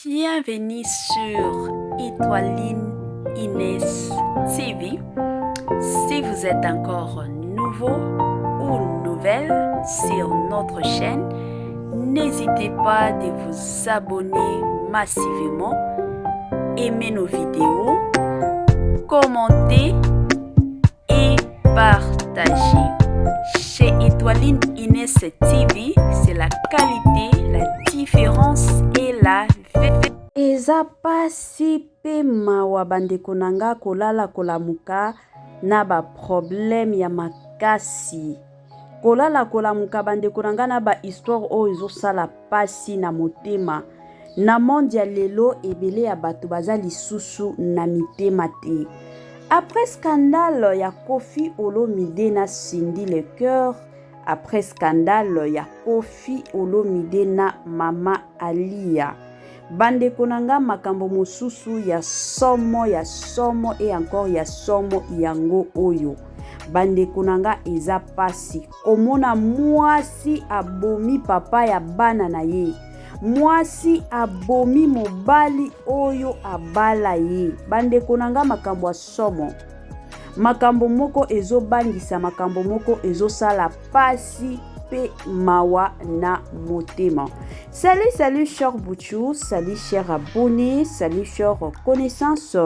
Bienvenue sur Étoiline Inès TV. Si vous êtes encore nouveau ou nouvelle sur notre chaîne, n'hésitez pas de vous abonner massivement, aimer nos vidéos, commenter et partager. Chez Étoiline Inès TV, c'est la qualité, la différence et la Eza pasi pe mawa bandeko na nga kolala kolamuka na ba problème ya makasi kolala kolamuka bandeko na nga na ba histoire oyo ezosala pasi na motema na monde ya lelo ebele ya bato baza lisusu na mitema te après scandale ya Koffi Olomide na Cindy Le Cœur après scandale ya Koffi Olomide na Mama Alia bandeko na nga makambo mosusu ya somo ya somo et encore ya somo yango oyo bandeko na nga eza pasi komona mwasi abomi papa ya bana na ye mwasi abomi mobali oyo abala ye bandeko na nga makambo ya somo makambo moko ezobangisa makambo moko ezosala pasi mpe mawa na motema. Salut, salut cher Bouchou, salut cher abonné, salut cher connaissance.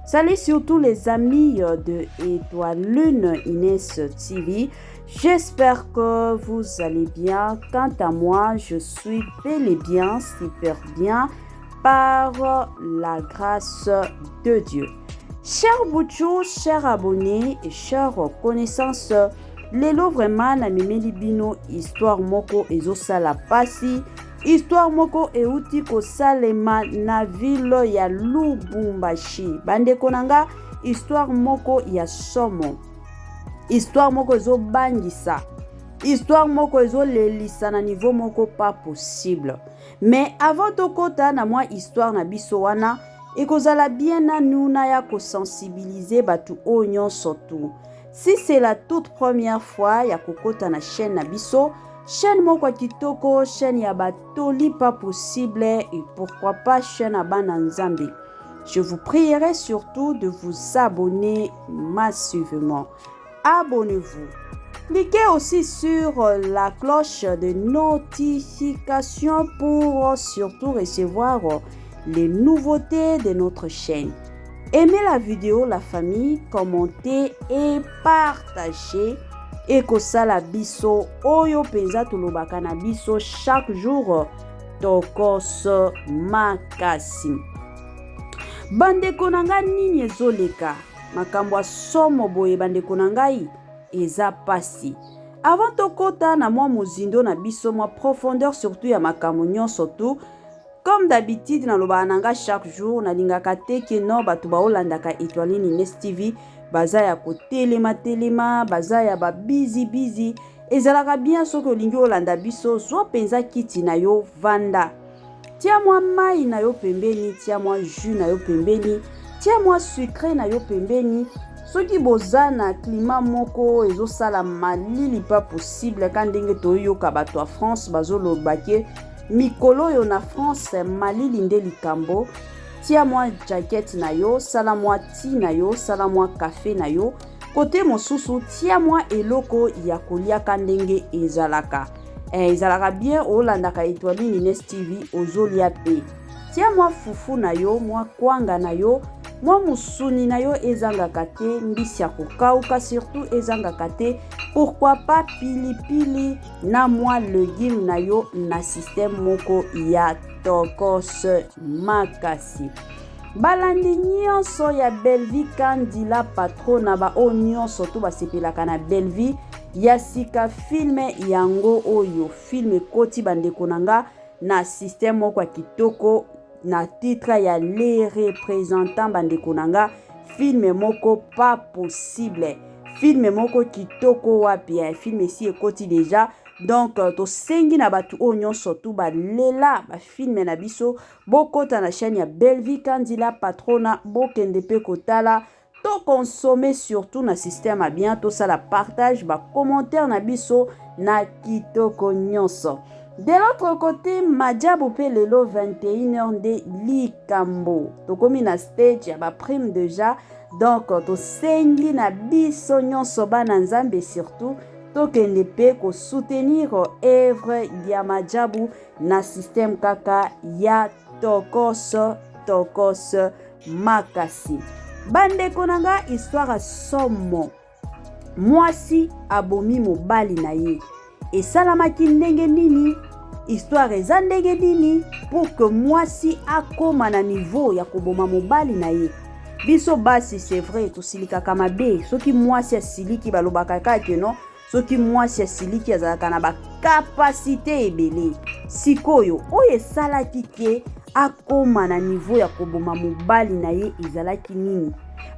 Salut surtout les amis de Étoile Lune Inès TV. J'espère que vous allez bien. Quant à moi, je suis bel et bien, super bien, par la grâce de Dieu. Cher Bouchou, cher abonné et chers connaissances, lelo vraiment namemeli bino histoire moko ezosala pasi histoire moko euti kosalema na ville ya Lubumbashi. Bandeko na nga, histoire moko ya somo, histoire moko ezobangisa, histoire moko ezolelisa na niveau moko pas possible. Mais avant tokota na mwa histoire na biso wana, ekozala bien nanu naya kosensibiliser bato oyo nyonso tu. Si c'est la toute première fois ya kokota na chaîne na biso, chaîne moko ya kitoko, chaîne ya batoli pas possible et pourquoi pas chaîne ya bana Nzambe. Je vous prierai surtout de vous abonner massivement. Abonnez-vous. Cliquez aussi sur la cloche de notification pour surtout recevoir les nouveautés de notre chaîne. Aimez la vidéo, la famille, commentez et partagez. Ekosala biso oyo mpenza tolobaka na biso chaque jour tokos makasi. Bandeko na ngai, nini ezoleka? Makambo ya somo boye bandeko na ngai, eza pasi. Avant tokota na mwa mozindo na biso, mwa profondeur surtout ya makambo nyonso tu, comme d'habitude nalobaka na nga chaque jour, nalingaka te ke no bato baolandaka Étoiline Ines TV baza ya kotelema telema, baza ya babizi bizi. Ezalaka bien soki olingi olanda biso, zwa mpenza kiti na yo, vanda, tia mwa mai na yo pembeni, tia mwa jus na yo pembeni, tia mwa sucre na yo pembeni. Soki boza na climat moko ezosala malili pas possible, ka ndenge toyoka bato ya France bazoloba ke mikolo oyo na France malili nde likambo, tia mwa jacket na yo, sala mwa ti na yo, sala mwa kafe na yo. Kote mosusu tia mwa eloko ya koliaka ndenge ezalaka. Ezalaka bien olandaka Étoiline Ines TV ozolia pe. Tia mwa fufu na yo, mwa kwanga na yo, mwa musuni na yo ezangaka te, mbisi ya kokauka surtout ezangaka te, pourquoi pas pilipili na mwa legume na yo na système moko ya tokos makasi. Balandi nyonso ya Bellevue Kandila patrona, ba oyo nyonso to basepelaka na Bellevue ya sika, film yango oyo film ekoti bandeko na nga na système moko ya kitoko na titre ya Les Représentants. Bandeko na nga, film moko pas possible, film moko kitoko wapi ya film esi ekoti déjà. Donc tosengi na bato oyo nyonso tu balela bafilm na biso, bokota na chaîne ya Bellevue Kandila patrona, bokende mpe kotala, toconsommer surtout na système ya bien, tosala partage, bacommentaire na biso na kitoko nyonso. De l'autre côté, Majabu mpe lelo 21h nde likambo. Tokomi na stage ya ba prime déjà. Donc tosengi na biso nyonso bana Nzambe, surtout tokende mpe kosoutenir œuvre ya Majabu na système kaka ya tokos tokos makasi. Bandeko na nga, histoire somo. Mwasi abomi mobali na ye. Esalamaki ndenge nini? Histoire eza ndenge nini pour que mwasi akóma na niveau ya koboma mobali na ye? Biso basi, c'est vrai, tosilikaka mabe. Soki mwasi asiliki, balobaka kaka ke non, soki mwasi asiliki, azalaka na bacapacité ebele. Sikoyo oyo esalaki ke akóma na niveau ya koboma mobali na ye ezalaki nini?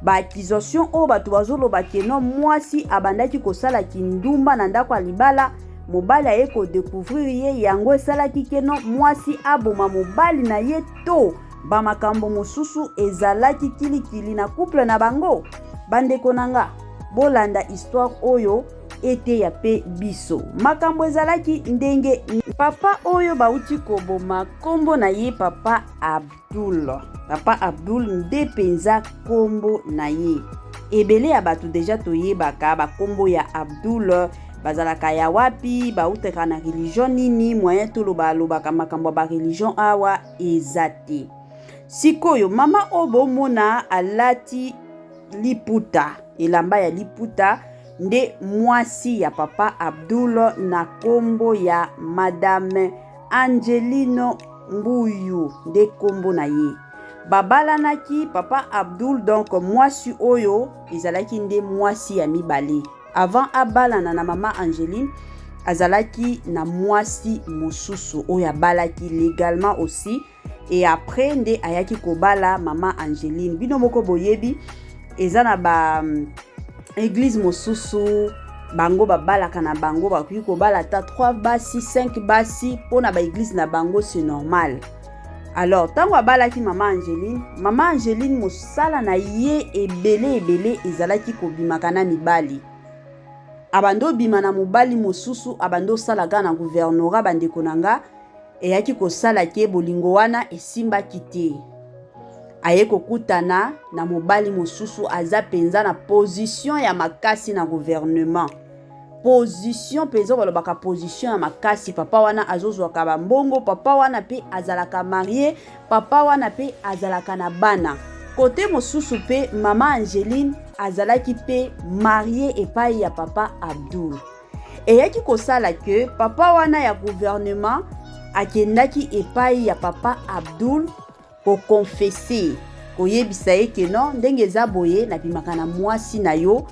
Baaccusation oyo bato bazoloba ke non, mwasi abandaki kosala kindumba na ndako ya libala, mobali aye kodécouvrir ye, yango esalaki ke non, mwasi aboma mobali na ye. To bamakambo mosusu ezalaki kilikili na couple na bango. Bandeko na nga, bolanda histoire oyo, eteya mpe biso. Makambo ezalaki ndenge papa oyo bauti koboma, nkombo na ye Papa Abdul. Papa Abdul nde mpenza nkombo na ye. Ebele ya bato déjà toyebaka bakombo ya Abdul, bazalaka ya wapi, bautaka na religion nini. Moyen toloba alobaka makambo ya bareligion awa eza te. Sikoyo mama oyo bomona alati liputa, elamba ya liputa, nde mwasi ya Papa Abdul na nkombo ya Madame Angelino Mbuyu nde nkombo na ye. Babalanaki Papa Abdul, donc mwasi oyo ezalaki nde mwasi ya mibale. Avant abalana na mama Angeline, azalaki na mwasi mosusu oyo abalaki légalement aussi, et après nde ayaki kobala mama Angeline. Bino moko boyebi, eza na ba église mosusu, bango babalaka na bango, bakoki kobala ata 3 basi, 5 basi, mpona baéglise na bango c'est normal. Alors ntango abalaki mama Angeline, mama Angeline mosala na ye ebele ebele ezalaki kobimaka na mibali. Abandi obima na mobali mosusu, abandi osalaka na gouvernorat. Bandeko na nga, eyaki kosala ke bolingo wana esimbaki te. Aye kokutana na mobali mosusu, aza mpenza na position ya makasi na gouvernement, position mpenza balobaka position ya makasi. Papa wana azozwaka bambongo, papa wana mpe azalaka marié, papa wana mpe azalaka na bana. Kote mosusu mpe mama Angeline azalaki mpe mariée epai ya Papa Abdul. Eyaki kosala ke papa wana ya gouvernement akendaki epai ya Papa Abdul koconfesser, koyebisa ye ke non, ndenge eza boye, nabimaka na mwasi na yo,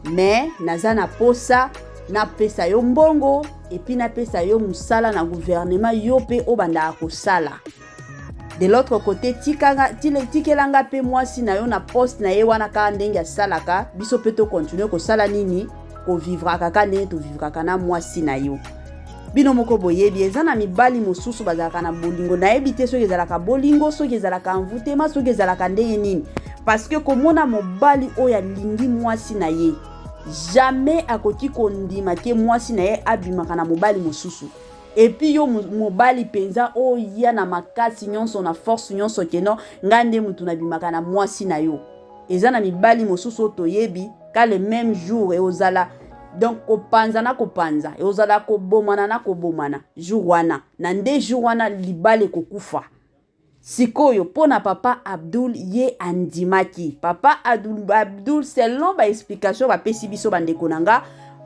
me naza na posa napesa yo mbongo et puis napesa yo mosala na gouvernement, yo mpe obandaka kosala. De l'autre côté, tikelanga mpe mwasi na yo na poste na ye wana kaka ndenge asalaka, biso mpe tocontinuer kosala nini, kovivraka kaka ndenge tovivraka na mwasi na yo. Bino moko boyebi, eza na mibali mosusu bazalaka na bolingo, nayebi te soki ezalaka bolingo, soki ezalaka envoûtement, soki ezalaka ndenge nini, parce que komona mobali oyo alingi mwasi na ye, jamais akoki kondima te mwasi na ye abimaka na mobali mosusu. Et puis yo mobali mpenza oya na makasi nyonso, na force nyonso, ke non, ngai nde motu nabimaka na mwasi na yo. Eza na mibali mosusu oyo toyebi ka le même jour eozala donc kopanza na kopanza, eozala kobomana na kobomana jour wana na nde jour wana libala ekokufa. Sikoyo mpo na Papa Abdul, ye andimaki. Papa Abdul, Abdul, selon baexplication bapesi biso, bandeko na nga,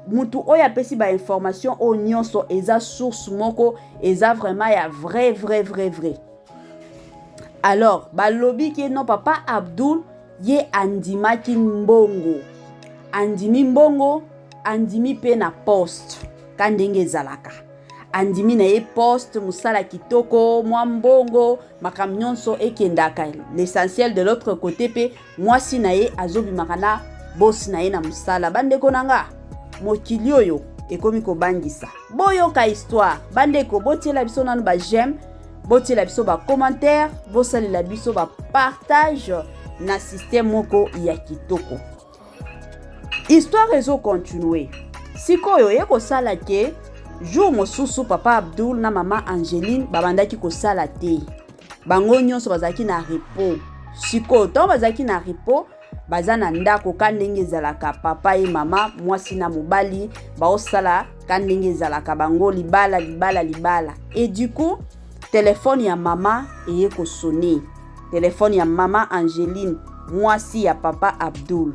mutu oyo apesi bainformation oyo nyonso eza source moko eza vraiment ya vrai vrai vrai vrai. Alors balobi ke non, Papa Abdul ye andimaki mbongo, andimi mbongo, andimi mpe na poste ka ndenge ezalaka, andimi na ye poste, mosala kitoko, mwa mbongo, makambo nyonso ekendaka. L'essentiel, de l'autre côté mpe mwasi na ye azobimaka na bosi na ye na mosala. Bandeko na nga, mokili oyo ekomi kobangisa. Boyoka histoire, bandeko, botiela biso nanu baj'aime, botiela biso bacommentaire, bosalela biso bapartage na système moko ya kitoko. Histoire ezocontinuer. Sikoyo ye kosala ke Jour mosusu papa Abdul na mama Angeline babandaki kosala te. Bango nyonso bazalaki na repos. Sikoyo ntango bazalaki na repos, baza na ndako ka ndenge ezalaka, papa ye mama, mwasi na mobali baosala ka ndenge ezalaka, bango libala libala libala. Et du coup telefone ya mama eye kosone, telefone ya mama Angeline, mwasi ya papa Abdul.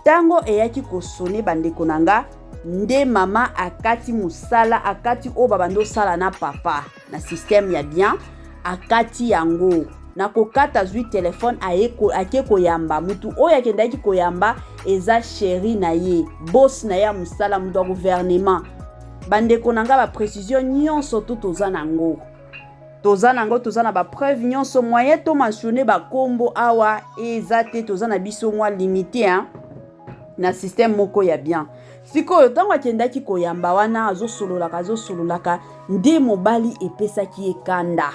Ntango eyaki kosone, bandeko na nga, nde mama akati mosala, akati oyo babandi osala na papa na système ya bien, akati yango. Na kokata, azwi telefone, ake koyamba. Mutu oyo akendaki koyamba eza chéri na ye, boss na ye ya mosala, moto ya gouvernement. Bandeko na nga, baprécision nyonso tu toza nango, toza nango, toza na bapreuve nyonso. Moyen tomentionne bakombo awa eza te, toza na biso mwa limité, hein? Na système moko ya bien. Sikoyo ntango akendaki koyamba wana, azosololaka, azosololaka, nde mobali epesaki ye kanda.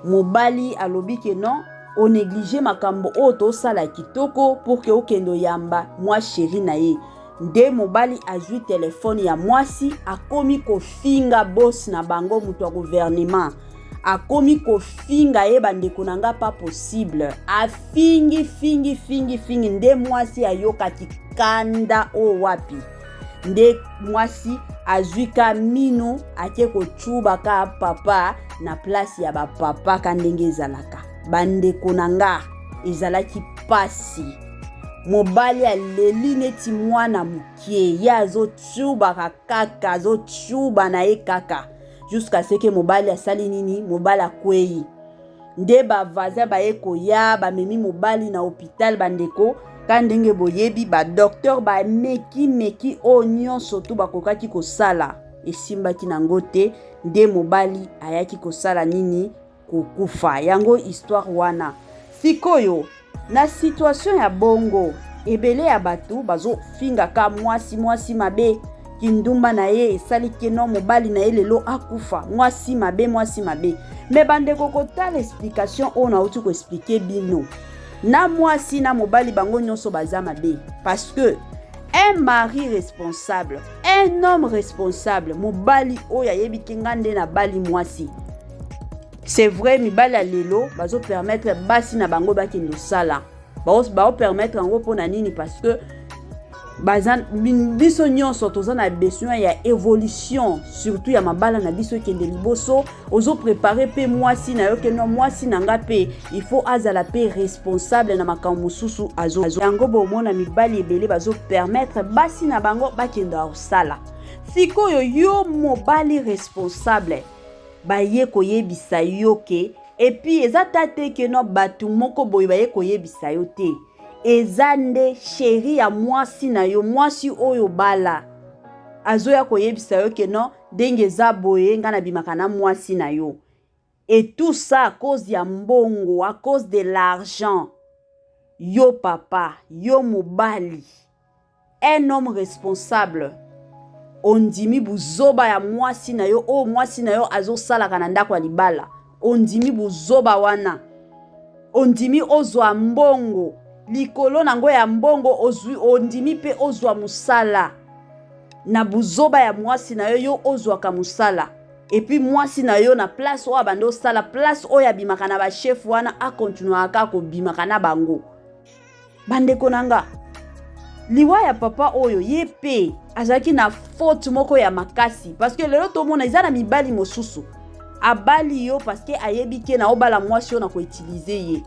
Mobali alobi ke non, onéglige makambo oyo tosala kitoko pour ke okende oyamba mwa chéri na ye. Nde mobali azwi telefone ya mwasi, akomi kofinga boss na bango, moto ya gouvernement. Akomi kofinga ye, bandeko na nga, pas possible. Afingi, fingi, fingi, fingi. Nde mwasi ayokaki kanda oyo wapi. Nde mwasi azwi ka mino, ake kocuba ka papa na place ya bapapa ka ndenge ezalaka. Bandeko na nga, ezalaki pasi. Mobali aleli neti mwana mokie, ye azocubaka kaka, azocuba na ye kaka, jusqu'à ce que mobali asali nini? Mobali akwei. Nde bavoisin baye koya, bamemi mobali na hôpital. Bandeko, ka ndenge boyebi, badocteur bamekimeki oyo nyonso tu bakokaki kosala, esimbaki nango te. Nde mobali ayaki kosala nini? Kokufa. Yango histoire wana. Sikoyo na situation ya bongo, ebele ya bato bazofingaka mwasi, mwasi mabe, kindumba na ye esali keno mobali na ye lelo akufa, mwasi mabe, mwasi mabe. Me bandeko, kotala explication oyo nauti koexpliquer bino, na mwasi na mobali, bango nyonso baza mabe, parce que un mari responsable, un homme responsable, mobali oyo ayebi ke nga nde nabali mwasi. C'est vrai, mibali ya lelo bazopermettre basi na bango bakende kosala. Baopermettre yango mpona nini? Parce que baza, biso nyonso toza na besoin ya évolution, surtout ya mabala na biso ekende liboso. Ozoprépare mpe mwasi na yo ke no, mwasi na nga mpe il faut azala mpe responsable na makambo mosusu. Azo yango, bomona mibali ebele bazopermettre basi na bango bakende kosala. Sikoyo yo mobali responsable, baye koyebisa yo ke, et puis eza ta te ke no, bato moko boye baye koyebisa yo te, eza nde chéri ya mwasi na yo, mwasi oyo bala, azoya koyebisa yo ke non, ndenge eza boye, ngai nabimaka na mwasi na yo. Et tout ça à cause ya mbongo, à cause de l'argent. Yo papa, yo mobali, un homme responsable, ondimi buzoba ya mwasi na yo, oyo mwasi na yo azosalaka na ndako ya libala. Ondimi buzoba wana, ondimi ozwa mbongo likolo nango ya mbongo ozwi, ondimi mpe ozwa mosala na buzoba ya mwasi na yo. Yo ozwaka mosala, et puis mwasi na yo na place oyo abandi osala, place oyo abimaka na bachef wana, akontinuaka kaka kobimaka na bango. Bandeko na nga, liwa ya papa oyo, ye mpe azalaki na faute moko ya makasi, parce que lelo tomona eza na mibali mosusu abali yo parce que ayebi ke na obala mwasi oyo na koutiliser ye.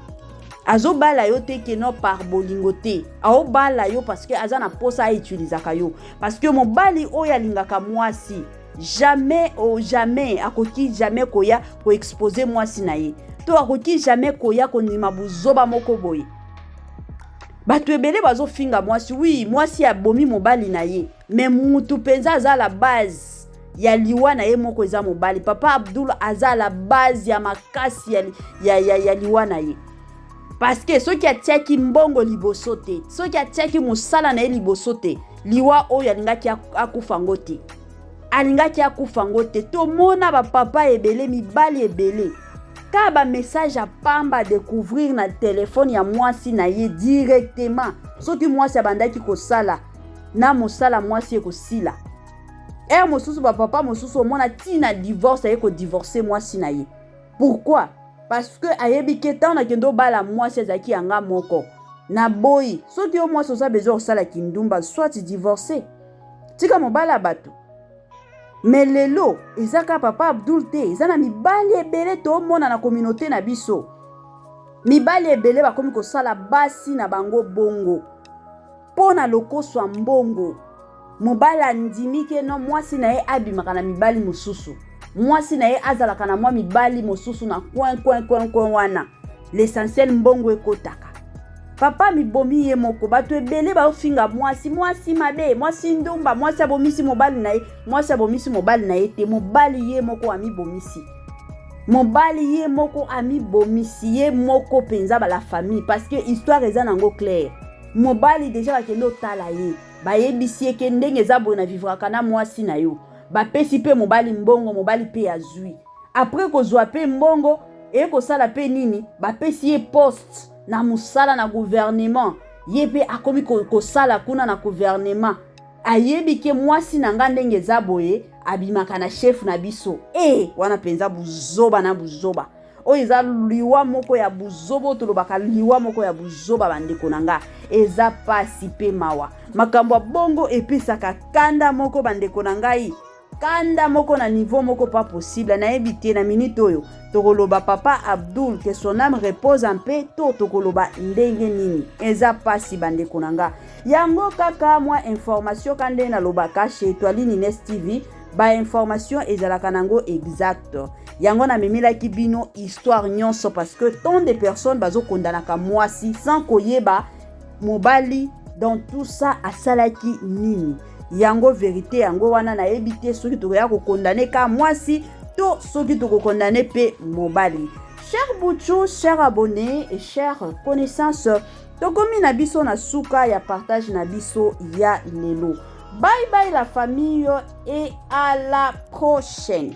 Azobala yo te ke no par bolingo te, aobala yo parce que aza na mposa autilisaka yo. Parce que mobali oyo alingaka mwasi, jamais oh jamais akoki jamais koya koexpose mwasi na ye, to akoki jamais koya kondima buzoba moko boye. Bato ebele bazofinga mwasi. Oui, mwasi abomi mobali na ye, me mutu mpenza aza la base ya liwa na ye moko eza mobali. Papa Abdul aza la base ya makasi ya liwa na ye, parce que soki atiaki mbongo liboso te, soki atiaki mosala na ye liboso te, liwa oyo alingaki akufa ngo te, alingaki akufa ngo te. Tomona bapapa ebele, mibali ebele, kaka bamessage ya pamba découvrir na telefone ya mwasi na ye directement. Soki mwasi abandaki kosala na mosala, mwasi ekosila. Heure mosusu bapapa mosusu omona ntina divorce, aye kodivorce mwasi na ye. Pourquoi? Parce que ayebi ke ntango nakende obala mwasi, azalaki yanga moko, naboyi. Soki yo mwasi oza besoin kosala kindumba, soit divorce, tika mobali ya bato. Mais lelo eza kaka papa Abdul te, eza na mibali ebele tomona na communauté na biso. Mibali ebele bakomi kosala basi na bango bongo mpo na lokoso ya mbongo. Mobali andimi ke no, mwasi na ye abimaka na mibali mosusu, mwasi na ye azalaka na mwa mibali mosusu na coin coin coin coin wana, l'essentiel mbongo ekotaka. Papa mibomi ye moko. Bato ebele baofinga mwasi, mwasi mabe, mwasi ndumba, mwasi abomisi mobali na ye. Mwasi abomisi mobali na ye te, mobali ye moko amibomisi. Mobali ye moko amibomisi ye moko mpenza, bala famille, parce que histoire eza nango claire. Mobali déjà bakende otala ye, bayebisi ye ke ndenge eza boye, na vivraka na mwasi na yo. Bapesi mpe mobali mbongo, mobali mpe azwi. Après kozwa mpe mbongo, eye kosala mpe nini? Bapesi ye poste na mosala na gouvernement. Ye mpe akomi kosala kuna na gouvernement. Ayebi ke mwasi na nga, ndenge eza boye, abimaka na chef na biso. E wana mpenza buzoba na buzoba. Oyo eza liwa moko ya buzoba, oyo tolobaka liwa moko ya buzoba. Bandeko na nga, eza pasi mpe mawa. Makambo ya bongo epesaka kanda moko, bandeko na ngai, kanda moko na niveau moko pas possible. Nayebi te na minute oyo tokoloba papa Abdul, que son âme repose en paix, to tokoloba ndenge nini? Eza pasi, bandeko na nga. Yango kaka mwa information ka ndenge nalobaka chez Etoiline Ines TV, bainformation ezalaka nango exact. Yango namemelaki bino histoire nyonso, parce que tant de personnes bazokondanaka mwasi sans koyeba mobali dans tout ça asalaki nini. Yango vérité yango wana. Nayebi te soki tokoya kokondane ka mwasi to soki tokokondane mpe mobali. Cher Buchu, cher abonné et cher connaissance, tokomi na biso na suka ya partage na biso ya lelo. Bye bye la famille et à la prochaine.